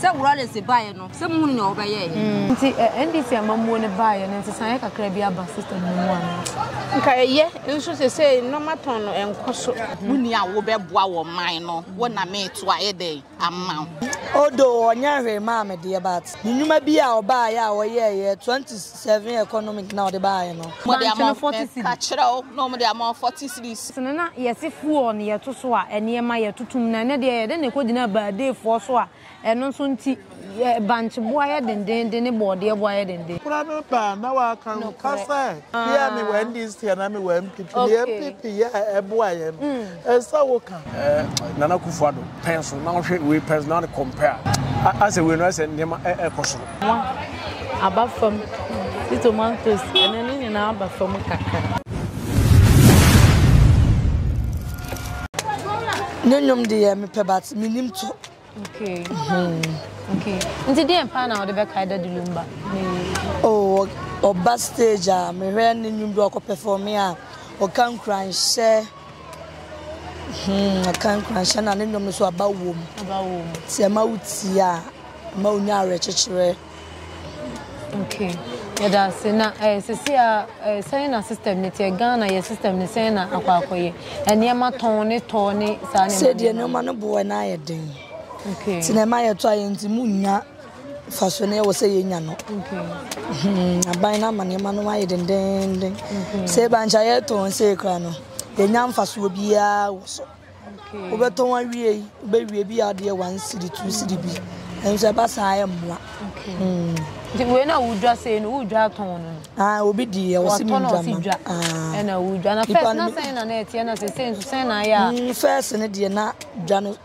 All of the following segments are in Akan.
Sɛ Rawlings baeɛ no, sɛ mohunu nea ɔbɛyɛeɛ. Nti NDC amammuo no baeɛ no nsesaeɛ kakra bi aba system no mu anaa? Nka ɛyɛ nso sesei nnoɔma tɔn no ɛnkɔ so. Wo ni a wobɛboa wɔ man no wo na meto ayɛ dɛn ama wo. Although ɔnyɛ hwee maa me deɛ but ne nnwuma bi a ɔbaeɛ a ɔyɛeɛ 27 economic na ɔde baeɛ no. Wɔde Bankye ama no wo 40 meka cedi. kyerɛ wo na wɔde ama wo 40 cedis. No na yɛse fuel no yɛto so a nneɛma yɛtotom na ɛnɛ deɛ yɛde no kɔgyina baadeefoɔ so a ɛno nso nti bankye boɔ ayɛ dendeenden ne bɔɔdeɛ boɔ ayɛ denden. Kora no ba na waka nka sɛ bia me wɔ NDC anaa me wɔ NPP deɛ NPP yɛ a ɛboa yɛ no ɛsɛ wo ka. Nana Akufo Addo pɛn so na wohwɛ wei pɛn so na wode compare a, asɛ wei no asɛ nneɛma ɛkɔ soro. Nwa aba fam, ti tomatoes ɛnɛ ne nyinaa aba fam kakra. Ne nnwom deɛ mepɛ but menim to. Okay. Okay. Nti deɛ paa na wɔde bɛkae Daddy Lumba? Oh, ɔba stage a mehwɛ ne nnwom bi ɔkɔ perform a ɔka nkuranhyɛ. Ɔka nkuranhyɛ na ne nnwom no so aba wom. Aba wom. Nti ɛma wotie a ɛma wonya awerɛkyekyerɛ. Okay. Yɛda ase na eh, sisi a eh, sɛn na system ne teɛ Ghana yɛ system ne sɛn na akɔ akɔyɛ nneɛma tɔn ne tɔ ne saa nneɛma. Sɛdeɛ nneɛma no boɔ no ayɛ den. Okay. Nti na ɛma yɛtɔ a yɛn nti mu nnya mfasoɔ no ɛwɔ sɛ yɛnya no. Okay. Aban no ama nneɛma no ayɛ dendenden. Okay. Sɛ bankyɛ yɛtɔn sei koraa no yɛnya mfasoɔ biara wɔ so. Wobɛtɔn awie yi, wobɛwie bi a adeɛ one cedi, two cedi bi. Nanso ɛba saa a ɛmmoa. Nti wei na wodwa sei no, wodwa atɔn no no? Ah, obi di yɛ, ɔsi mi Watɔ na ndwa ɔsi ma. dwa. Ah. Ɛna wodwa. Na Nipa first no na mi- sɛn na na ɛteɛ na sɛsɛ nso sɛn na ayɛ a? First no deɛ na dwa no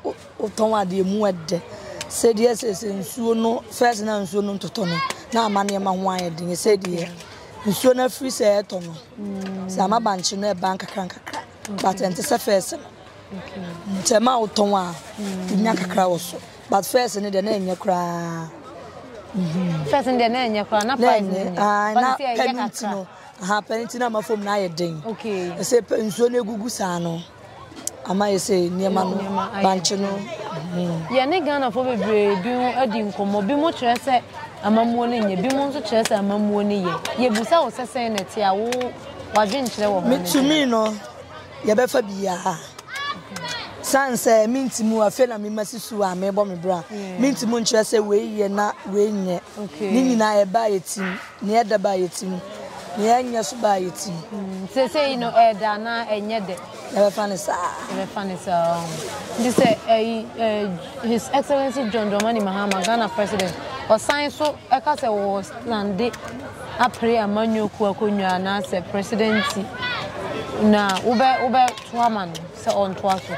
wotɔn adeɛ mu ɛdɛ. Sɛdeɛ sɛsɛ nsuo no, first na nsuo no ntotɔ no, na ama nneɛma ho ayɛ den. Sɛdeɛ nsuo no afiri sɛ ɛtɔ no, sɛ ama bankye no ɛba nkakra nkakra. But ɛnte sɛ first no. Nti ɛma wotɔn a, wonya kakra wɔ so. But first no deɛ na ɛnyɛ koraa. First no deɛ na ɛnyɛ koraa, na price no nyɛ. Ah, But na sɛ ɛyɛ pɛ no nti kakra. no, aha, pɛ no nti na ama fam no ayɛ den. Okay. Ɛsɛ pɛ nsuo no egugu saa no, ama yɛ sɛ nneɛma no, Nneɛma ayɛ bankye no. Yɛne Ghanafoɔ bebree bi ho adi nkɔmmɔ. Binom kyerɛ sɛ amammuo no nyɛ, binom nso kyerɛ sɛ amammuo no yɛ. Yɛbisa wo sɛ sɛn na ɛte a, wo w'adwenkyerɛ wɔ ho ne sɛn? Metumi no, yɛbɛfa biara. Sane sɛ mentumi afei na mema si so a mebɔ me bra. Mentumi nkyerɛ sɛ wei yɛ na wei nyɛ. Ne nyinaa ɛba yɛ tim. Nea ɛda ba yɛ tim. Nea ɛnyɛ so ba yɛ tim. Seesei no ɛɛdɛ anaa ɛnyɛ dɛ? Yɛbɛfa no saa. Yɛbɛfa no saa. Nti sɛ ɛyi His Excellency John Dramani Mahama, Ghana President, ɔsan so ɛka sɛ wɔ stande apere amanyɔkuo akonnwa anaasɛ presidency na wobɛ wobɛto ama no sɛ ɔntoa so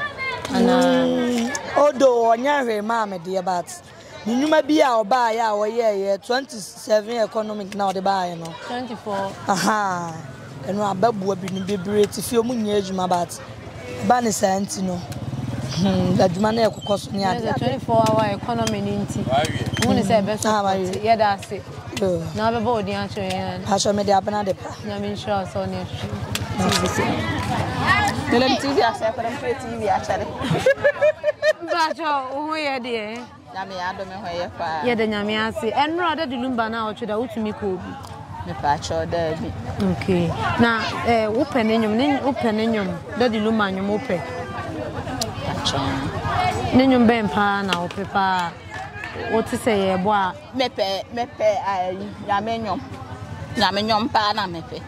anaa? Although ɔnyɛ hwee maa me deɛ but ne nnwuma bi a ɔbaeɛ a ɔyɛeɛ 27 economic na ɔde baeɛ no. 24. Ahaa ɛno abɛboa binom bebree te fie ɔmo nyɛ adwuma but ɛba ne saa nti no adwuma no ɛkokɔ so ne ade ade. 24 hour economy no nti wohu ne sɛ ɛbɛ support yɛda ase na wabɛbɔ wo din akyerɛ yɛn. Ahyɛ mede abena de pa. Nyame nhyira wo sɛ wo ne ɛtwetwe nkɔmmɔ. Telem TV asɛ kɔdɛm fɛ TV akyɛre. Mpakyɛ wo ho yɛ deɛ. Nyame adom ho yɛ paa. Yɛda Nyame ase. Ɛnora Daddy Lumba na ɔtwe da wotumi kɔɔ bi. Mepaakyɛw daabi. Okay. Na eh wopɛ ne nnwom ne wopɛ ne nnwom Daddy Lumba nnwom wopɛ. Paakyɛw. Ne nnwom bɛn paa na wopɛ paa? Wote sɛ yɛbɔ a. Mepɛ mepɛ ayi Nyame nnwom. Nyame nnwom paa na mepɛ.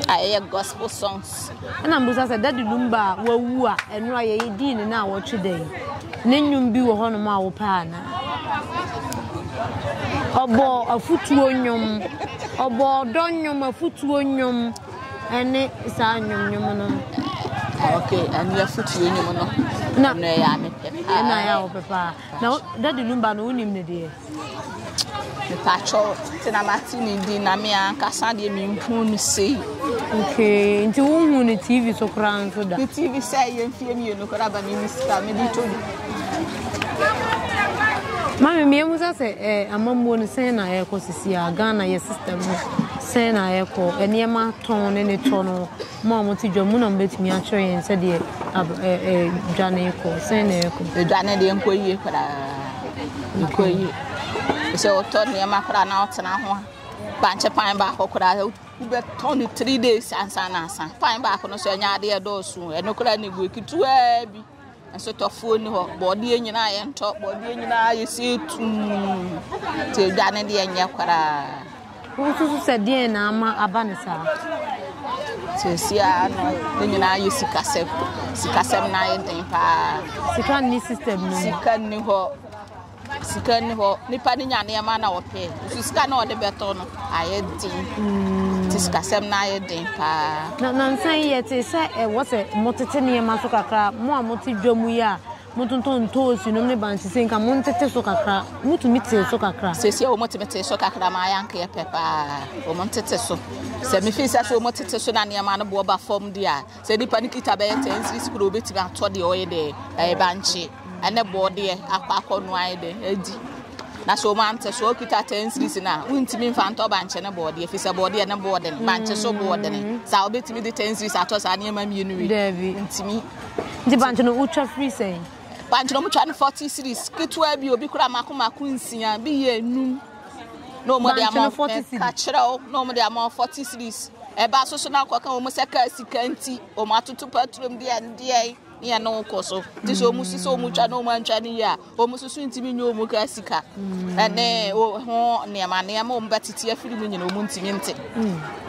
Ayɛ gospel songs. Ɛna mbusa sɛ Daddy Lumba a wawu a ɛno a yɛyɛ dii ne na awɔtwe da yi ne nnwom bi wɔ hɔnom a wopɛ anaa? Ɔbɔ afutuo nnwom, ɔbɔ ɔdɔ nnwom, afutuo nnwom ɛne saa nnwom nnwom no. Okay, ɛne afutuo nnwom no. Na ɛno ɛyɛ a mepɛ paa. Ɛna ɛyɛ a wopɛ paa. Na Daddy Lumba no wonim ne deɛ? Mepakyɛw, te na mate ne din na me ankasa deɛ menhu no sei. Okay, nti wonhu ne TV so koraa nso da? Ne TV sɛ yɛ mfie mmienu koraa ba menni sika mede tɔ bi. Mami, mmienu sɛ sɛ eh, amammuo no sɛn na ɛrekɔ sisi a Ghana yɛ system no sɛn na ɛrekɔ nneɛma tɔn ne ne tɔ no Mo a mote dwa mu na mobɛtumi akyerɛ yɛn sɛdeɛ dwa no rekɔ, sɛn na ɛrekɔ? Dwa no deɛ nkɔ yie koraa. Nkɔ yie. Sɛ wotɔ nneɛma koraa na wotena ho a, bankye pan baako koraa wobɛtɔ no three days ansa na asa. Pan baako no so ɛnyɛ adeɛ ɛdɔɔso, ɛno koraa ne gu ketewaa bi. Nso tɔfoɔ nni hɔ. Bɔɔdeɛ nyinaa yɛntɔ, bɔɔdeɛ nyinaa yɛsi tumm. Nti edwa no deɛ nyɛ koraa. Wosusu sɛ deɛn na ama aba no saa? Seesei ara no, ne nyinaa yɛ sikasɛm. Sikasɛm no ayɛ den paa. Sika nni system no mu. Sika nni hɔ. Sika nni hɔ. Nipa no nya nneɛma na ɔpɛ. Nso sika na ɔde bɛtɔ no ayɛ den. Nti sikasɛm no ayɛ den paa. Na nansa yi yɛte sɛ ɛwɔ sɛ motete nneɛma so kakra. Mo a mote dwa mu yi a motontɔn ntoosi nom ne bankye sei nka montete so kakra. Motumi tee so kakra? Seesei wɔtumi tee so kakra ma ayɛ anka yɛpɛ paa. Wɔntete so. Sɛ mefii sɛ sɛ wɔtete so na nneɛma no boɔ ba fam deɛ a, sɛ nipa no kita bɛyɛ ten cedis koraa obetumi atɔ deɛ ɔyɛ dɛ ɛyɛ bankye. ɛne bɔɔdeɛ akɔ akɔnoa ayɛ dɛ adi na sɛ wɔn ante so okita ten series na wontumi nfa ntɔ bankye ne bɔɔdeɛ fi sɛ bɔɔdeɛ ne bɔɔdene mm. bankye so bɔɔdene saa wobɛtumi de ten series atɔ saa nneɛma mmienu wi daabi ntumi nti bankye no wotwa firi sɛn bankye no wɔtwa no forty series ketewa bi obi kura mako mako nsia bi yɛ enum na wɔn de ama ka kyerɛ wo na wɔn de ama forty series ɛba so so na akɔka wɔn sɛ kaa sika nti wɔn atoto patrom deɛ deɛ ne yɛne wo kɔ so nti sɛ wɔn si sɛ wɔn twa na wɔn antwa no yie a wɔn nso so ntumi nyɛ wɔn kura sika ɛne ho nneɛma nneɛma wɔn bɛtete afiri mu nyina wɔn ntumi nte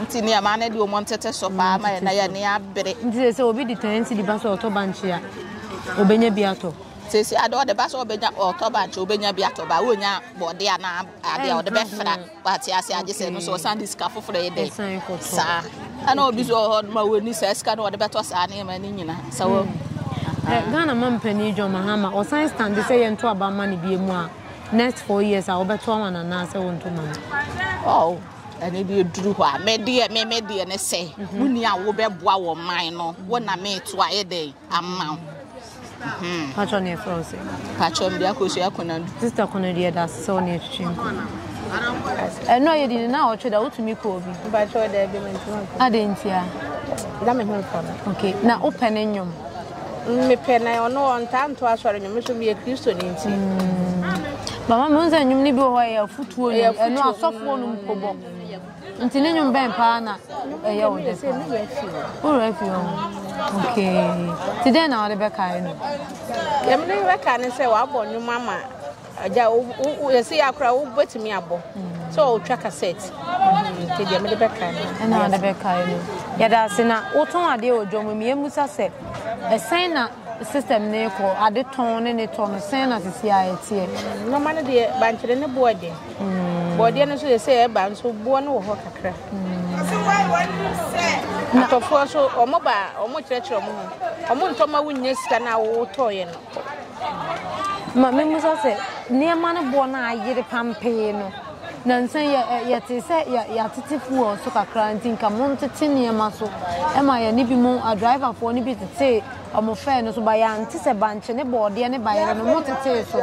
nti nneɛma no deɛ wɔn ntete so paa ma yɛn na yɛn ani abere. Nti sɛ obi de ten cedi ba sɛ ɔtɔ bankye a obenya bi atɔ. Sɛsi ade ɔde ba sɛ ɔbɛnya ɔtɔ bankye obenya bi atɔ ba wonya bɔde anaa ade a ɔde bɛfra. Wate ase agye sɛ no so ɔsan de sika foforɔ yɛ dɛ saa ɛna obi so wɔ hɔ ma wɔni saa sika no wɔde bɛtɔ saa nneɛma no nyina sɛ wɔ hmm. Ghana ma mpanin John Mahama ɔsan stand sɛ yɛnto aba ma no bie mu a next four years a wɔbɛto ama no anaasɛ wɔnto ma no. Oh, ɛne deɛ duru hɔ a medeɛ me medeɛ ne sɛ mhm. wonni a wobɛboa wɔ man no wo na meto ayɛ dɛn ama wo Hmm. Pacho ne ɛfrɛ wo sɛ? Pacho mede akosua Konadu. Sister Konadu yɛda ase sɛ wo ne atwitwi nkɔmmɔ. Ɛno a yɛdi no na ɔtwe da wotumi kɔ obi? Pacho daabi mentumi nkɔ. Adɛn ntia? Na me ho mfa no. Okay, na wopɛ ne nnwom? Mepɛ na ɔno ɔntaa nto asɔre nnwom, nso meyɛ Kristo ne nti. Hmm. Mama mehu sɛ nnwom no bi wɔ hɔ ɛyɛ afotuo nnwom, ɛno asɔfoɔ no mpo bɔ. Nti ne nnwom bɛn paa na ɛyɛ wo dɛ paa? Wo werɛ afi hɔ? Okay. Nti dɛn na wɔde bɛkae no? Deɛ mede bɛkae ne sɛ wabɔ nnwom ama agya yɛsɛ yɛ akora wobɛtumi abɔ sɛ ɔtwa kasɛt nti deɛ mede bɛkae no ɛna wɔde bɛkae no yɛda ase na wotɔn adeɛ wɔ dwom mu yɛmmusa sɛ ɛsɛn na system ne kɔ ade tɔn ne ne tɔ no sɛn na sisi a ɛteɛ nneɛma no deɛ bankyere ne boɔ den Bɔɔdeɛ no nso yɛ sɛ ɛba nso boɔ no wɔ hɔ kakra. Atɔfoɔ nso wɔn ba a wɔn kyerɛkyerɛ wɔn ho. Wɔn ntɔ ma wonnya sika no a wotɔɔyɛ no. Ma memmisa sɛ nneɛma no boɔ no ayere pampee no nansa yɛ yɛte sɛ yɛatete fuel so kakra nti nka montete nneɛma so ɛma yɛne bi mo adriverfoɔ no bi tetee Ɔmo fɛɛ no so ba yɛante sɛ bankye ne bɔɔdeɛ ne bayerɛ no mo tetee so.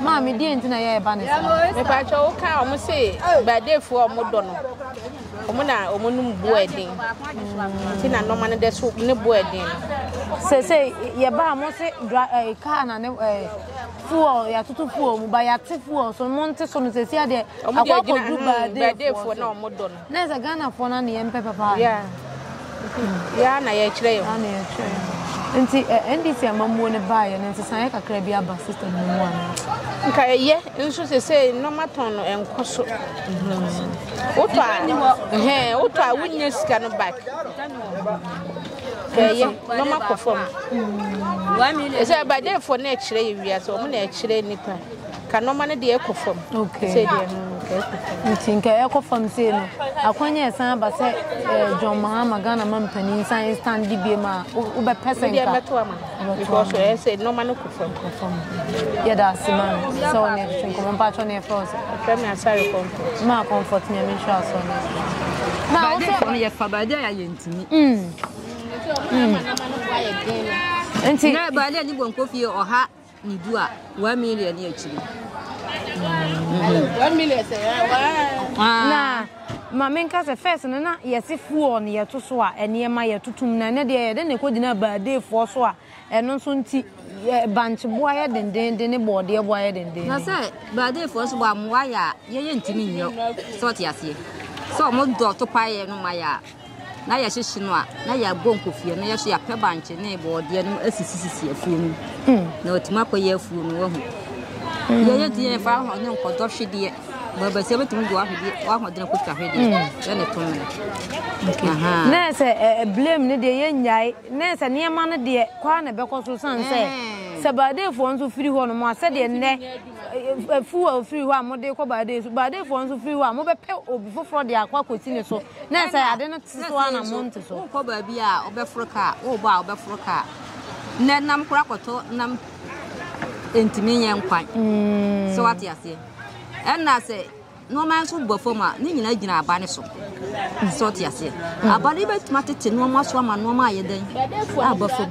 Maame deɛ nti na yɛɛ ba ne saa? Mepakyɛ wo ka ɔmo se badefoɔ a ɔmo dɔ no ɔmo na ɔmo nom bo ɛden nti na nɔɔma no dɛ so ne bo ɛden no. Sese yɛ ba a mo se dra ɛɛ kaa na ne ɛɛ fuel yɛatoto fuel mu ba yɛate fuel so mo nte so no sese adeɛ akɔ akɔduru badefoɔ na ɔmo dɔ no. Na ɛsɛ Ghanafoɔ no na yɛmpɛ papa. Yeah. Yeah, na yɛkyerɛ yɛn. Na yɛkyerɛ yɛn. Nti NDC amammuo no baeɛ no nsesaeɛ kakra bi aba system no mu anaa? Nka ɛyɛ nso sesei nneɛma tɔn no ɛnkɔ so. Wotɔ a ɛhɛn wotɔ a wonnya sika no back. Nka ɛyɛ nneɛma kɔ fam. Ɛsɛ abadefoɔ na ɛkyerɛ yɛ wiase wɔn na ɛkyerɛ nipa. Ka nɔɔma no deɛ ɛkɔ fam. Okay. Sɛ deɛ no nka ɛkɔ fam. Nti nka ɛkɔ fam sei no, akwanya ɛsan aba sɛ eh, John Mahama Ghana ma mpanin san stand de biem a wobɛpɛ sɛ nka. Medeɛ mɛto ama. Because ɛyɛ sɛ nɔɔma no kɔ fam. Kɔ fam. Yɛda ase ma no sɛ wo ne ɛtwetwe nkɔmmɔ mpakyɛ ne ɛfrɛ wo sɛ. Ɛfrɛ me Asare Comfort. Ma Comfort nyame nhyira so ne. Ma wo sɛ. Baade yɛfa baade a yɛ ntumi. Nti. Na baade a ne bɔ nkofie ɔha. Ne du a, one million ne akyiri. One million sɛ Na ma menka sɛ first no na yɛse fuel no yɛto so a nneɛma yɛtotom na ɛnɛ deɛ yɛde ne kɔgyina baadeefoɔ so a ɛno nso nti. bankye bo ayɛ dendeenden ne bɔɔdeɛ bo ayɛ dendeenden. Na sɛ baadeefoɔ nso bɔ amoa yɛ a yɛyɛ ntumi nyɛ sɛ ɔte aseɛ sɛ ɔmo dɔ topaeɛ no ma yɛ a na yɛhyehye no a na yɛabɔ nkofie no yɛso yɛapɛ bankye ne bɔɔdeɛ no asisisisi afuo no hmm. na watumi akɔyɛ afuo no wahu hmm. yɛyɛ nti yɛmfa ahoɔden nkɔdɔ hwedeɛ baabasia bɛtumi de wahwedeɛ wahoɔden akɔtwa hwedeɛ hmm. yɛ ne to mene na sɛ blame no deɛ yɛnnyae na sɛ nneɛma no deɛ kwaa na ɛbɛkɔ so sane sɛ sɛ baadeefoɔ nso firi hɔ nom a sɛdeɛ nnɛ afuw a ofiri hɔ a mode kɔ baadee so baadeefoɔ nso firi hɔ a mobɛpɛ obi foforɔ de akɔ akɔsi ne so na ɛsɛ ade no te so a na monte so. Wokɔ baabi a wobɛforo kaa wobɔ a wobɛforo kaa na nam kora kɔtɔ nam ntumi nyɛ nkwan mm. sɛ wate aseɛ ɛna sɛ nneɛma nso bɔ fam a ne nyinaa gyina aba ne so sɛ ɔte aseɛ mm. aba no bɛtumi atete nneɛma so ama nneɛma ayɛ dɛn aba fam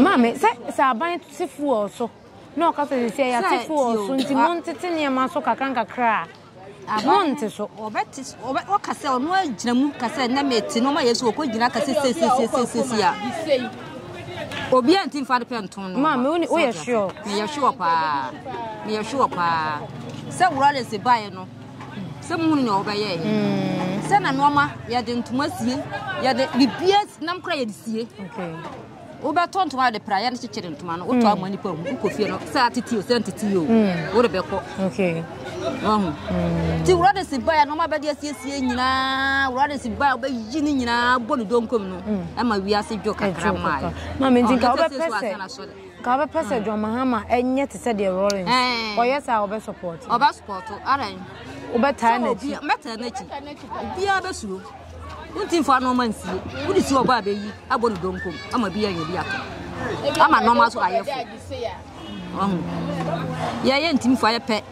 maame sɛ sɛ aban te fuel so Na ɔka sɛ sisi yɛate fuel so nti montete nneɛma so kakra nkakra a monte so. Ɔbɛte ɔbɛ ɔka sɛ ɔno agyina mu ka sɛ na mete nneɛma yɛ so ɔkɔ gyina ka sɛ sesesesesesi a obi a nti nfa de pɛ ntom no. Maame wo woyɛ sure. Meyɛ sure paa meyɛ sure paa sɛ wuralɛs baeɛ no sɛ muhunu nea ɔbɛyɛɛ mm. sɛ na nneɛma yɛde ntoma sie yɛde biribiara nam kora yɛde sie. Okay. Wobɛtɔ ntoma a wɔde praeɛ no kyekyere ntoma no, wotɔ ama nipa hu, wokɔ fie no, sɛ atete o, sɛ ntete o, mm. wode bɛkɔ. Okay. Wahu. Mm. Nti wura de si baeɛ no, ɔma bɛde asiesie nyinaa, wura de si baeɛ, wobɛyi ne nyinaa, bɔ ne donkom no, mm. ɛma wiase dwo kakra maa yɛ. Maame nti nka wobɛpɛ sɛ nka wobɛpɛ sɛ John Mahama ɛnyɛ te sɛ deɛ Rawlings ɔyɛ saa wobɛ support. Ɔbɛ support, ara Wobɛtaa n'akyi. Mɛtaa n'akyi. Obiara bɛsuro. Wonti mfa nneɛma nsie. Wode si ɔbaa bɛyi abɔ ne donkom ama bi anya bi atɔ. Ama nneɛma so ayɛ fo. Ɔho. Yɛyɛ ntimi fa yɛ pɛ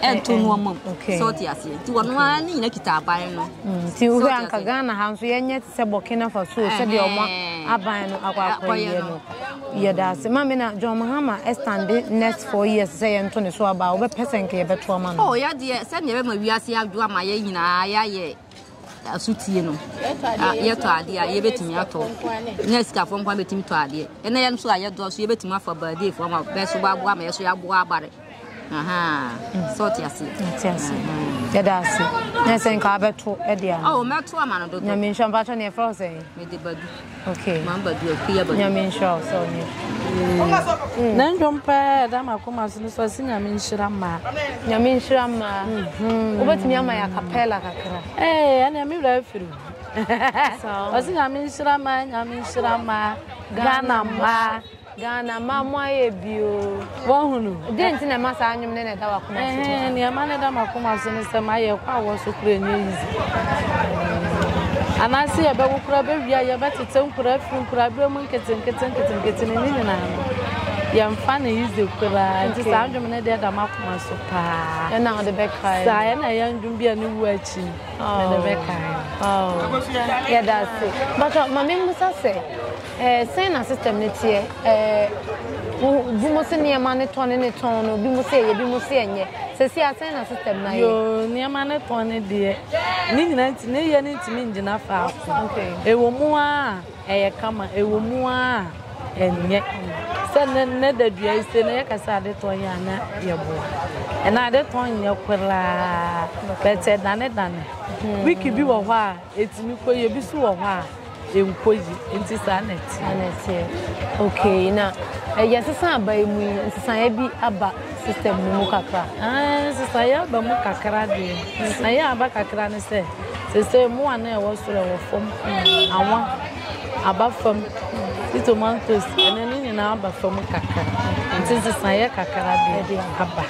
ɛnto nneɛma mu. Sɛ ɔte aseɛ. Nti wɔn ara ne nyina kita aban no. Mm, nti wohwɛ anka Ghana ha nso yɛnyɛ te sɛ Burkina Faso sɛdeɛ ɔmo aban no akɔ akɔyɛ no. Yɛda ase. Maame na John Mahama ɛstande next 4 years sɛ yɛnto ne so aba a wobɛpɛ sɛ nka yɛbɛto ama no. Oh, yɛdeɛ sɛdeɛ ɛbɛma wiase adwo ama yɛn nyinaa yɛayɛ asotie no yɛtɔ adeɛ a yɛbɛtumi atɔ na sikafoɔ nkwa bɛtumi tɔ adeɛ ɛna yɛn nso a yɛdɔ so yɛbɛtumi afa baadeefoɔ ama bɛso bɛaboa ama yɛso yɛaboa abare sɛ ɔte ase ɔte ase yɛda ase na sɛ nka abɛto ɛde ama oh mɛto ama no dodo nyame nhyira mpakyɛ ne yɛfrɛ wo sɛn mede badu Okay. Maame Badu, Akuya Badu. Nyame nhyira wo sɛ ɔnyɛ. Mm. Na ndwom paa ɛda m'akoma so no sɛ ɔse Nyame nhyira mmaa. Nyame nhyira mmaa. Mhm. Wobɛtumi ama yɛ acapella kakra. Ee, ɛnea me werɛ afiri. Ɔse Nyame nhyira mmaa, Nyame nhyira mmaa, Ghana mmaa. Ghana mma mo ayɛ bi o. Wahunu. Deɛ nti na ɛma saa nnwom no na ɛda w'akoma so? Ɛhɛn, nea ɛma no da m'akoma so ne sɛ mayɛ kɔ awɔ so koraa ɛnyɛ easy. Anaasɛ yɛbɛwo koraa bɛwie a yɛbɛtete nkoraa afiri nkoraa berɛ mu nketenkete nketenkete no ne nyinaa no yɛmfa no easy koraa nti saa nnwom no deɛ da m'akoma so paa. Ɛna wode bɛkae. Saa ɛna ɛyɛ nnwom bi a ne wu akyi mede bɛkae. Oh. Yɛda ase. Bàtà maame mmusa sɛ Ɛɛ sɛn na system no teɛ? Ɛɛ wo bi mo se nneɛma no tɔ ne ne tɔn no, bi mo se ɛyɛ, bi mo se ɛnyɛ. Sɛsi a sɛn na system no ayɛ? Yoo, nneɛma no tɔn no deɛ, ne nyinaa nti, ne yɛ no ntumi ngyina faako. Okay. Ɛwɔ mu ara a, ɛyɛ kama, ɛwɔ mu ara a, ɛnyɛ. Sɛ nnɛ nnɛ da dua yi sei na yɛka sɛ ade tɔn yɛ a na yɛboa. Ɛnna ade tɔn nyɛ koraa, but ɛdanedane. Week bi wɔ hɔ a, ɛtumi kɔ yie, ebi nso wɔ hɔ a, ɛnkɔ yie nti saa na ɛteɛ. Saa na ɛteɛ okay na yɛsesa aba yi mu yi nsesaeɛ bi aba system no mu kakra. Ɛɛ nsesaeɛ aba mu kakra deɛ nsesaeɛ aba kakra ne sɛ sese mmoa no ɛwɔ soro ɛwɔ fam awa aba fam ti tomatoes ɛnɛ ne nyinaa aba fam kakra nti nsesaeɛ kakra deɛ aba.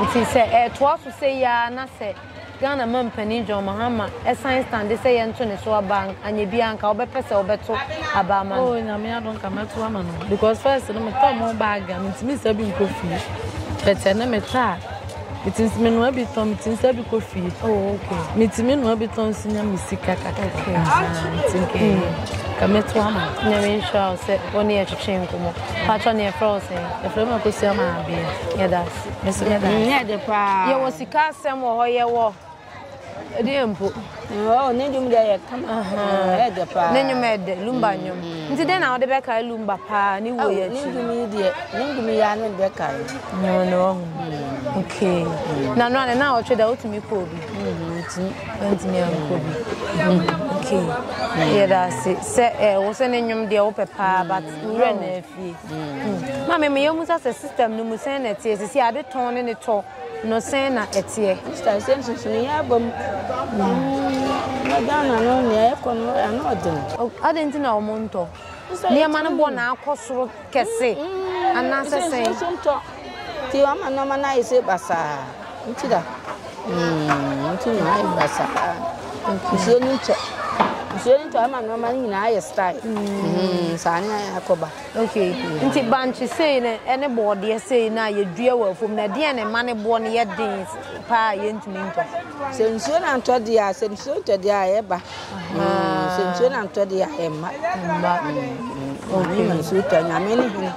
Nti sɛ ɛtoa so sɛ yi ara na sɛ. Ghana manpanin John Mahama san stande sɛ yɛnto ne so aba a, anyɛ biara nka wobɛpɛ sɛ wobɛto aba ama no? Oh Nyame adom nka mɛto ama no because first no metɔ mo bag a mentumi nsa bi nkɔ fie but ɛnɛ metɔ a metumi menoa bi tɔn metumi nsa bi kɔ fie. Oh okay. Metumi noa bi tɔn nso nya me sika kakra. Okay. Nti nka nka mɛto ama no. Nyame nhyira wo sɛ wo ne yɛ twetwe nkɔmmɔ. Patrɔ ne yɛfrɛ wo sɛn? Yɛfrɛ me Akosua Maabea. Yɛda ase. Nso mɛda ase. Nyɛ de paa. Yɛwɔ sika asɛm wɔ hɔ, yɛwɔ. Ɛdeɛ mpo. Oh, ne nnwom deɛ yɛ kama. Ɛyɛ dɛ paa. Ne nnwom yɛ dɛ, Lumba nnwom. Nti dɛn na wode bɛkae Lumba paa ne wuo yɛ akyi? Ne nnwom yi deɛ, ne nnwom yi ara ne bɛkae. No, no, ɔho. Okay. Na no ane na ɔtwe da wotumi kɔɔ bi? Ntumi. Ntumi ankɔ bi. Okay. Yɛda ase sɛ eh, wo sɛ ne nnwom deɛ wopɛ paa but wura na afie. Maame, meyɛ mu sɛ system no mu sɛn na ɛteɛ sisi ade tɔn ne ne tɔ. No sɛn na ɛteɛ? Sista sɛ nsonsonoeɛ aba mu. Na Ghana no nea ɛkɔ no ano ɔden. Adɛn nti na wɔn ntɔ? Nneɛma no bɔ na akɔ soro kɛse anaasɛ sɛn? Nso ntɔ. Nti wɔn ama nneɛma no ayɛ sɛ basaa. Nti da. Nti na ayɛ basaa. Nsuo no ntɔ. Nsuo no ntɔ ama nneɛma no nyinaa ayɛ style. Saa ne akɔba. Okay, nti bankye sei no ɛne bɔɔdeɛ sei no a yɛdua wɔ afuom no ɛdeɛn na ɛma ne boɔ no yɛ den paa a yɛntumi ntɔ? Sɛ nsuo no antɔ deɛ a, sɛ nsuo ntɔ deɛ a ɛba. Sɛ nsuo no antɔ deɛ a ɛmma. Ɛmma. Okay. Nyame nsuo tɔ, nyame ne hene.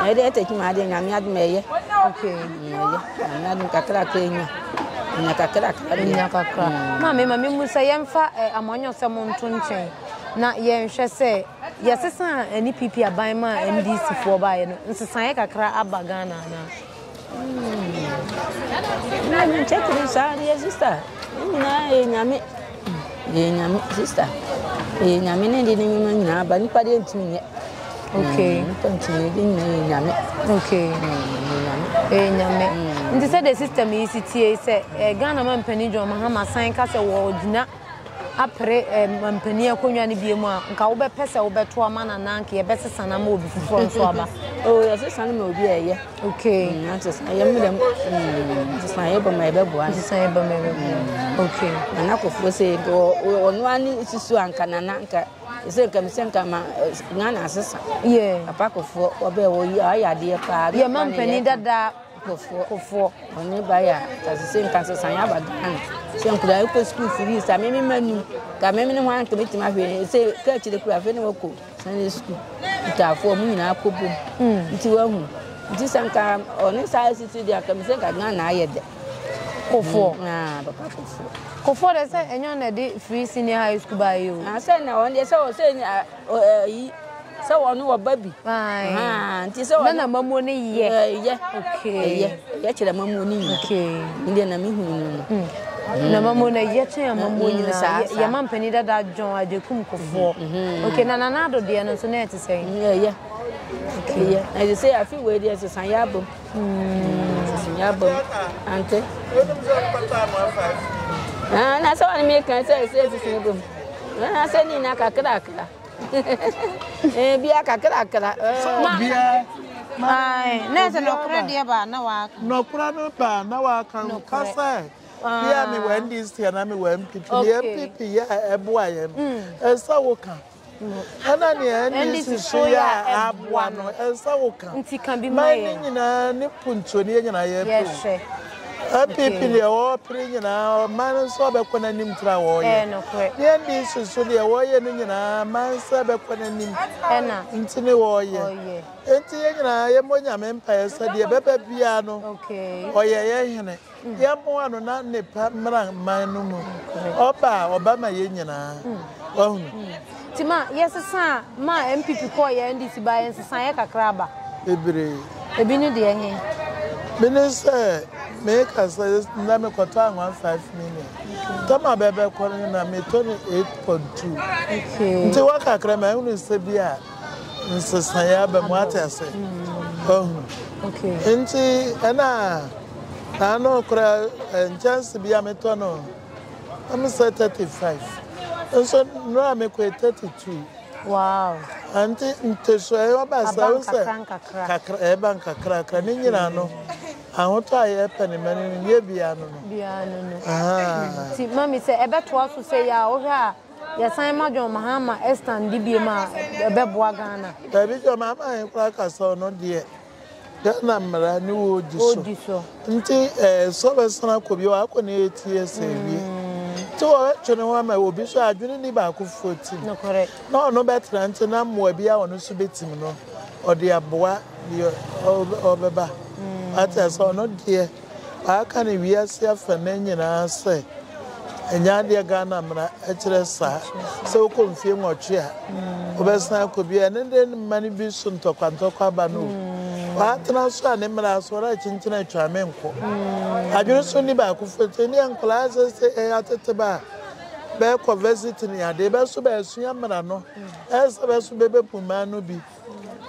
Ɛdeɛ ɛtɛkyi ma adeɛ nyame adom ɛyɛ. Okay. Ɛyɛ, nyame adom kakrakra nya. Nya kakrakra deɛ. Nya kakra. Maame ma me mu sɛ yɛmfa amanyɔsɛm nto nkyɛn. Na yɛnhwɛ sɛ yɛsesaa NPP aban maa NDC foɔ baeɛ no, nsesaeɛ kakra aba Ghana anaa? Na menkyɛkyere saa deɛ sista ne nyinaa yɛ nyame yɛ nyame sista yɛ nyame ne de ne nnwuma nyinaa ba nipa deɛ ntumi nyɛ okay nipa ntumi nyɛ de nyinaa yɛ nyame okay yɛ nyame yɛ nyame nti sɛ de system yi si tie sɛ eh, Ghana ma mpanin John Mahama san ka sɛ wɔgyina apere mampanin akonnwa no bio mu a, nka wobɛpɛ sɛ wobɛto ama no anaa nka yɛbɛsesa no ama obi foforɔ nso aba? Oh, yɛsesa no ma obi a ɛyɛ. Okay. Nsesa yɛ mu dɛm. Nsesa yɛ bɔ ma yɛbɛboa no. Nsesa yɛ bɔ ma yɛbɛboa no. Okay. Nana Kofoɔ sɛ ɔno ani susu anka nana nka sɛ nka mesɛ nka ma Ghana asesa. Yeah. Papa Kofoɔ ɔbɛ wɔ yi ayɛ adeɛ paa. Yɛ mampanin dada. Kofoɔ. Kofoɔ. Ɔne ba yɛ a, ka sɛ nka sɛ san aba Ghana. Sɛ nkura ɛkɔ sukuu firi sa meme ma nu. Ka meme ne ho anka metumi ahwɛ sɛ ka akyire kura afei ne wɔkɔ Sunday school. Ntaafoɔ mu nyinaa kɔ bom. Nti wahu. Nti sɛ nka ɔne saa asisi deɛ anka mesɛ nka Ghana ayɛ dɛ. Kofoɔ. Ah, papa Kofoɔ. Kofoɔ deɛ sɛ ɛnyɛ ɔna de free senior high school baa yi o. Ah, sɛ na ɔno deɛ sɛ ɔsɛ Ɛyi sɛ wɔn wɔ ba bi. Nti sɛ wɔn. Na na mamuo ne yɛ. Yɛ. Okay. Yɛ yɛ kyerɛ mamuo ne nyina. Okay. Ne deɛ na mi hu no no. Na mamuo na yɛ kyɛn amamuo nyinaa. Yɛ ma mpanin dada John Agyekum Kufuor. Okay na Nana Addo deɛ no nso na ɛte sɛn. Yɛ. Okay. Yɛ. Na ɛsɛ sɛ afi wei deɛ sisan yɛ abom. Sisan yɛ abom. Ante. Na sɛ wɔn mi kan sɛ ɛsɛ sisan yɛ abom. Na sɛ ne nyinaa kakrakra. Bia kakrakra. Bia. Na sɛ nɔkorɛ deɛ ba na waka. Nɔkorɛ no ba na waka nka sɛ bia me wɔ NDC anaa me wɔ NPP. Deɛ NPP yɛ a ɛboa yɛn no, ɛsɛ woka. Ɛna nea NDC so yɛ a aboa no, ɛsɛ woka. Nti ka bi ma Man yɛn. ne nyinaa ne puntuo ne yɛn nyinaa yɛpɛ o. Yɛhwɛ. NPP deɛ wɔpere nyinaa ɔman no nso ɔbɛkɔ n'anim tra wɔyɛ. Ɛyɛ nokorɛ. Ne NDC so deɛ wɔyɛ no nyinaa man nso ɛbɛkɔ n'anim. Ɛna. Nti ne wɔyɛ. Ɔyɛ. Nti yɛn nyinaa yɛmmɔ Nyame mpaeɛ sɛ deɛ ɛbɛba biara no Okay. ɔyɛ yɛn hene. Yɛmmoa no na nnepa mmra man no mu. Ɔba a, ɔba ma yɛn nyinaa. Wahunu? Nti ma yɛsesa a ma NPP kɔɔ yɛ NDC baa yɛ nsesaeɛ kakra aba. Bebree. Ebi ne deɛ he? Me ne sɛ meka sɛ nnɛ mekɔtɔ anwa 5 million. Tam a bɛbɛkɔ no na metɔ no 8.2. Okay. Nti wɔ kakra mahunu sɛ bi a nsesaeɛ aba mu ate ase. Wahunu? Okay. Nti ɛna ano koraa nkyɛnse bi a metɔ no Na me sɛ 35. Nso nnora a mekɔɛ 32. Wow. Ante nteso ɛyɛ ɔba sɛ Aba wo sɛ nkakra nkakra. kakra ɛba nkakrakra ne nyinaa no ahotɔ a yɛpɛ ne mma no no nyɛ biara no no. Biara no no. Ahaa. Nti mami sɛ ɛbɛtoa so sɛ yɛ a wohwɛ a yɛsan ma John Mahama ɛstand biem a ɛbɛboa Ghana. Dabi John Mahama he koraa ka sɛ ɔno deɛ Ghana mmara ne wɔredi so. Wɔredi so. Nti eh, sɛ ɔbɛsan akɔ bio akɔ ne eight years awie. Nti wɔbɛtwe ne ho ama obi so adwene ni baakofoɔ tim. Nokorɛ. Na ɔno bɛtena nti na mmoa bi a ɔno nso bɛtim no ɔde aboa deɛ ɔbɛba. Ate ase ɔno deɛ Wɔaka no wiase afanan nyinaa sɛ ɛnyɛ adeɛ Ghana mmara kyerɛ saa. Sɛ wokɔ mfie nwɔtwe a, wobɛsan akɔ bio. Ɛno de mma no bi so ntɔkwa ntɔkwa aba no o. Wɔatena so a ne mmara so ɔra kyinkyin atwa me nkɔ. Adwene so nni baako fo nti ne nkwadaa sɛ sɛ ɛyɛ atete ba a bɛkɔ varsity ne adeɛ bɛso bɛsua mmara no. Ɛsɛ bɛso bɛbɛbu mmaa no bi.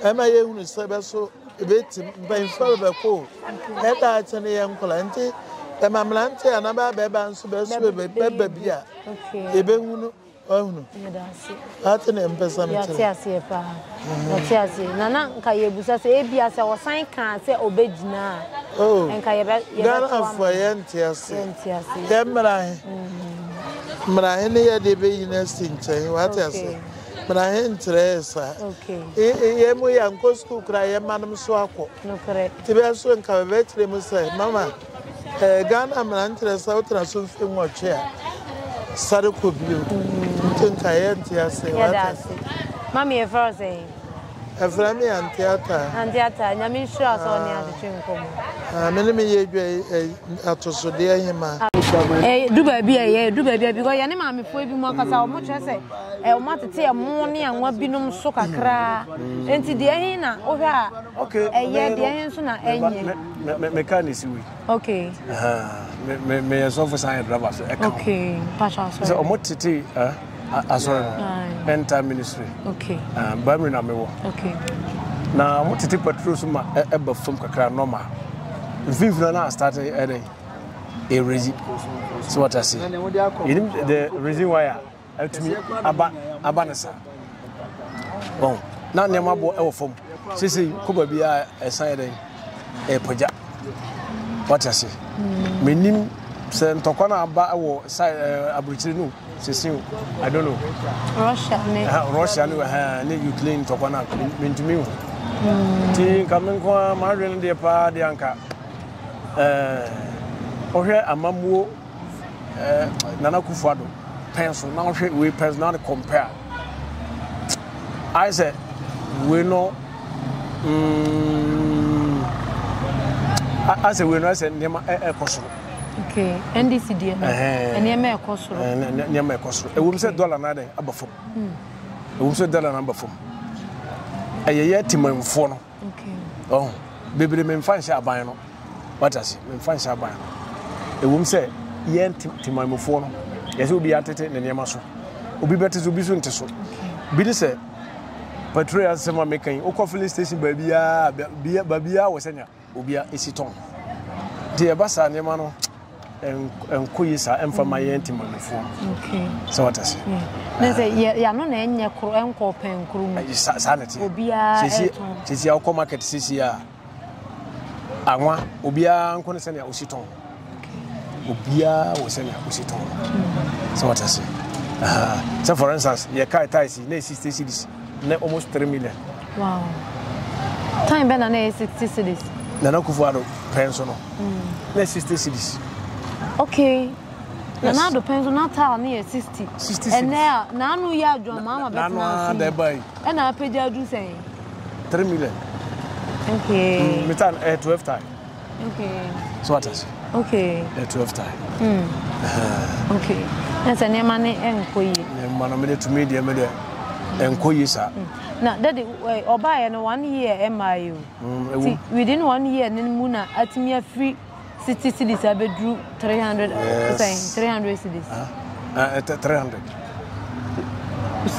Ɛma yɛhunu sɛ bɛso ɛbɛtim mpanyinfoɔ bɛbɛkɔ o ɛda akye no yɛ nkɔla nti ɛma mmerante a na bɛabɛba nso bɛso bɛba bi a yɛbɛhunu wahunu ate ne mpɛ sɛ mekyerɛ. Yɛate aseɛ paa yɛate aseɛ na na nka yɛbusa sɛ ebia sɛ ɔsan kaa sɛ ɔbɛgyina a oh, nka yɛbɛ yɛbɛto ama Ghanafoɔ yɛnte aseɛ yɛnte aseɛ yɛ mmara he mmara he ne yɛde bɛyi no asi nkyɛn wate aseɛ Mmara he nkyerɛɛ saa. Yɛ mu yɛankɔ sukuu koraa yɛ mma nom so akɔ. Nti bɛ so nka bɛbɛkyerɛ mu sɛ mama eh, Ghana mmara nkyerɛ sɛ wotena so mfe nwɔtwe a sare kɔ bio. Nti nka yɛnte ase. Yɛda ase. Mami yɛfrɛ wo sɛn? Ɛfrɛ me Auntie Ataa. Auntie Ataa, Nyame nhyira wo sɛ ɔne atwetwe nkɔmmɔ. Ah, me ne me yɛ dwa yi atosodeɛ hema. Eh, du baabi a ɛyɛ, du baabi a because yɛne maamefoɔ bi mu akasa, wɔn kyerɛ sɛ eh, wɔn atete ɛmo ne anwa binom so kakraa. Nti deɛ ɛhe na wohwɛ a ɛyɛ, deɛ ɛhe nso na ɛnyɛ. Me kaa na esi wei. Okay. Me me yɛ sɔfo san yɛ driver so ɛka ho. Okay, pastor asɔre. Sɛ wɔn tete eh. Asɔre no, End Time Ministry. Okay. Bamiri na mewɔ. Okay. Na mo tete patrol so ma ɛba fam kakra normal. Mfimfini na start ɛdɛn erezi. So what I say? Yɛnim the reason why a atumi aba aba ne saa. Wɔn na nneɛma bɔ ɛwɔ fam. Sisi kɔ baabi a ɛsan yɛ dɛn ɛpagya. What I say? Menim sɛ ntɔkwa no aba wɔ side aburukyiri no. Sisi o, I don't know. Russia ne. Uh, Russia ne uh, ne Ukraine ntɔkwa na mentumi hu. Hmm. Ti nka me nko ara m'adwene deɛ paa deɛ anka ɛɛ wohwɛ amammuo ɛɛ Nana Akufo-Addo pɛn so na wohwɛ wei pɛn so na wode compare ayɛ sɛ wei no mm, asɛ wei no ayɛ sɛ nneɛma ɛkɔ soro. Okay, NDC deɛ no, nneɛma ɛkɔ soro. Nneɛma ɛkɔ soro. Ɛwom sɛ dɔla no adɛn aba fam. Hmm. Ɛwom sɛ dɔla no aba fam. Ɛyɛ yɛ temanfoɔ no. Ɔho bebree memfa nhyɛ aban no. Wate ase memfa nhyɛ aban no. Ɛwom sɛ yɛn temanmufoɔ no yɛsɛ obi atete ne nneɛma so. Obi bɛte so obi so nte so. Bi ne sɛ petrol asɛm a meka yi wokɔ filling station baabiara baabiara wɔ sɛnea obia esi tɔn. Nti ɛba saa nneɛma no nkɔ yie saa ɛmfa ma yɛn temamufoɔ no. Sɛ wata se. Ne sɛ yɛano na ɛnyɛ koro ɛnkɔ pɛn koro mu. Saa na ɛteɛ. Obiara ɛtɔn. Sisi a wokɔ market sisi a anwa obiara nko ne sɛnea osi tɔn. Obiara wɔ sɛnea osi tɔn. Sɛ wata se. Sɛ for instance yɛ car tyres na esi 60 cedis. na almost 3 million. Wow. Time bɛn na na ɛyɛ 60 cedis? Nana Akufo-Addo pɛn so no. Mm. Na 60 cedis. Okay. Yes. Nana Addo pɛn so na tile no yɛ 60. 60 cedis. Ɛnɛ a n'ano yɛ adwuma ama bɛtena ase. N'ano a Ɛna apagya adu sɛn? 3 million. Okay. Mm, me tile eh 12 tile. Okay. So what is? Okay. The 12 time. Mm. Okay. Na sɛ nneɛma ne ɛnkɔ yie. Nneɛma no mede tumi deɛ mede ɛnkɔ yie saa. Mm. Na dadi ɔbaayɛ no one year ɛmaa yi o. Mm, Ti within one year ne mu na atumi afiri 60 cedis abɛduru 300 yes. 300 cedis. Uh, uh, 300.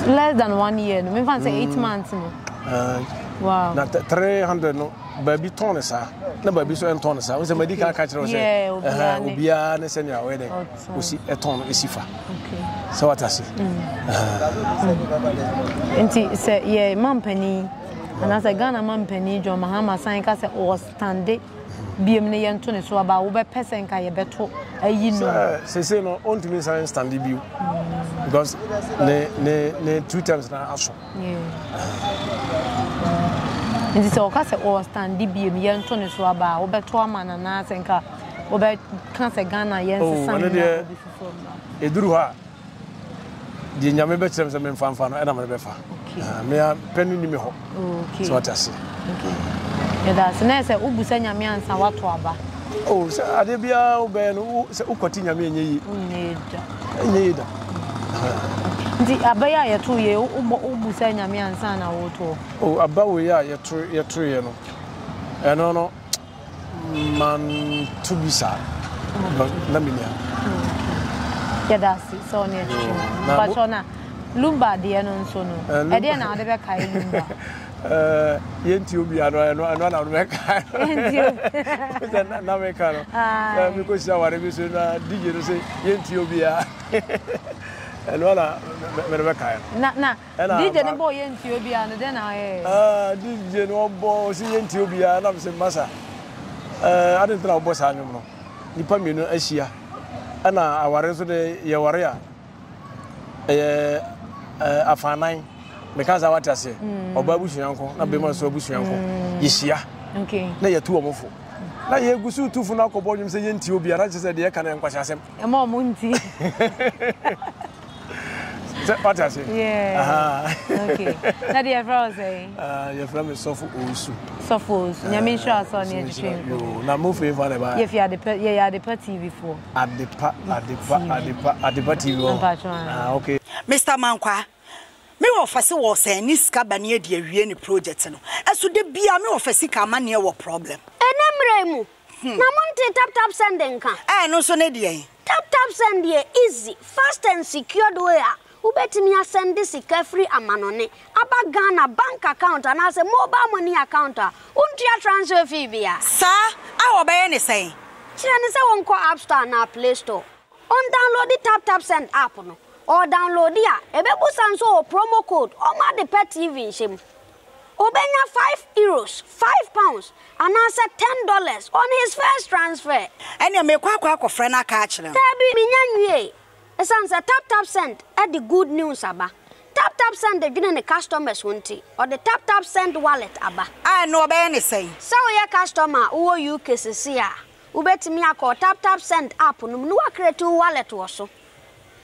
Less than one year no. Mefa sɛ 8 months no. Uh, wow. Na 300 no baabi tɔn no saa na baabi nso ɛntɔn no saa. Wosɛ madi kan aka kyerɛ wo sɛ obiara ne sɛnea ɔyɛ dɛ osi ɛtɔn no esi fa. Sɛ wata ase. Mm. Nti sɛ yɛ mampanin anaasɛ Ghana mampanin John Mahama san ka sɛ ɔwɔ stande biem ne yɛnto ne so aba a wobɛpɛ sɛ nka yɛbɛto ayi no. Sɛ sese no ɔntumi nsan stande bio because ne ne ne two terms na aso. Nti sɛ ɔka sɛ ɔstande biem yɛnto ne so aba a wobɛto ama no anaasɛ nka wobɛka sɛ Ghana yɛnsesa oh, no na obi foforɔ mmra. Ɛduru hɔ a deɛ Nyame bɛkyerɛ me sɛ memfa mfa no ɛna mede bɛfa. Ah, me a pɛ no nni me hɔ. Sɛ wate ase. Yɛda ase. Na sɛ wobusa Nyame ansa woato aba. Oh, sɛ adeɛ biara wobɛyɛ no, sɛ wokwati Nyame ɛnyɛ yie. Ɛnyɛ yie da. Ɛnyɛ yie da. Nti aba yi a yɛto yɛ, wobu sɛ Nyame ansa na wotoɔ? Oh, aba wei a yɛto yɛtoeɛ no, ɛno no, manto bi saa. Na menni ha. Yɛda ase sɛ wo ne yɛtwetwe mu. Mpakyɛw na Lumba deɛ no nso no, ɛdeɛ na wode bɛkae Lumba? Yɛnti obi ano ɛno ɛno na wode bɛkae. Yɛnti obi. Sɛ na meka no. Sɛ mekɔhyia ware bi so na DJ no sɛ yɛnti obi a. Ɛno na mede bɛkae no. Na na DJ no bɔɔ yɛnti obi a no dɛn na ɔyɛɛ? Ah, DJ no ɔbɔ ɔsɛ yɛnti obi a na mesɛ masa. Eh, ade nti na wobɔ saa nnwom no. Nnipa mmienu ahyia. Ɛna aware nso de yɛware a ɛyɛ afanan. Meka saa wate aseɛ. Ɔbaa abusua nko na bɛrima nso abusua nko. Yɛhyia na yɛtu wɔn fo. Na yɛgu so tu fo no akɔbɔ nnwom sɛ yɛntie obiara kyerɛ sɛ deɛ ɛka no yɛ nkwaseasɛm. Ɛma wɔn nti. Sɛ wate aseɛ. Yeah. Okay. Na deɛ yɛfrɛ wo sɛn? Ah, yɛfrɛ me Sɔfo Owusu. Sɔfo Owusu. Nyame nhyira wo sɛ ɔne atwitwe nkɔmmɔ. Na mo fie fa na ɛba? Yɛfi Adepa, yɛyɛ Adepa TV foɔ. Adepa, Adepa, Adepa, Adepa TV wɔ. Mpacho ah. Ah, okay. Mister Mankwaa, me wɔfa se wɔsɛn ne sika ba ne adi awie ne project no, ɛso da biaa me wɔfa sika amaneɛ wɔ problem. Ɛnɛ mmerɛ yi mu na montee tap tap send nka? Ɛɛ ɛno nso ne deɛn? Tap tap send yɛ easy, fast and secured way a wobɛtumi asɛnde sika firi amanɔne aba Ghana bank account anaasɛ mobile money account a wontua transfer fee biara. Saa a wɔbɛyɛ ne sɛn? Kyerɛ no sɛ ɔnkɔ App Store anaa Play Store, ɔndownloadi Tap Tap Send app no. Ɔredownloadi a, ɛbɛbusa nso ɔwɔ promo code ɔma ade pɛ TV nhyɛ mu. Obenya €5, £5, anaasɛ $10 on his first transfer. Ɛnneɛ merekɔ akɔ akɔfrɛ no aka akyerɛ no. Daabi, minnya nwiei. Esiane sɛ TapTapSend de good news aba, TapTapSend dwene ne customers ho nti, ɔde TapTapSend Wallet aba. A ɛno ɔbɛyɛ ne sɛn? Sɛ woyɛ customer a wowɔ UK seesei a, wobetumi akɔ TapTapSend app no mu na woacreate wo wallet wɔ so.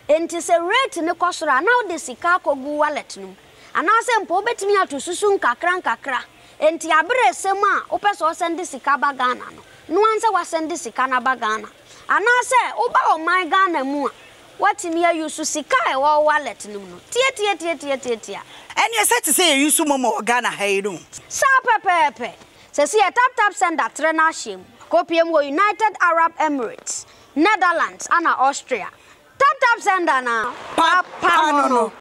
Enti sɛ rate no kɔ soro a, na wode sika akɔgu wallet no mu. Anaasɛ mpo wobɛtumi ato susu nkakrankakra. Enti aber a ɛsɛ mu a wopɛ sɛ ɔsɛnde sika ba Ghana no, noa ara sɛ woasɛnde sika no aba Ghana. Anaasɛ woba ɔman Ghana mu a, woatumi ayusu sika a ɛwɔ wo wallet no mu no. Tiatiatiatiatiatia. Ɛneɛ sɛ te sɛ yɛyusu momo wɔ Ghana ha yi no. Saa pɛpɛɛpɛ. Sɛsi yɛ tap tap send atrɛ no ahyɛ mu. Akɔpue mu wɔ United Arab Emirates, Netherlands ana Austria. Tap tap send anaa? Papa no no.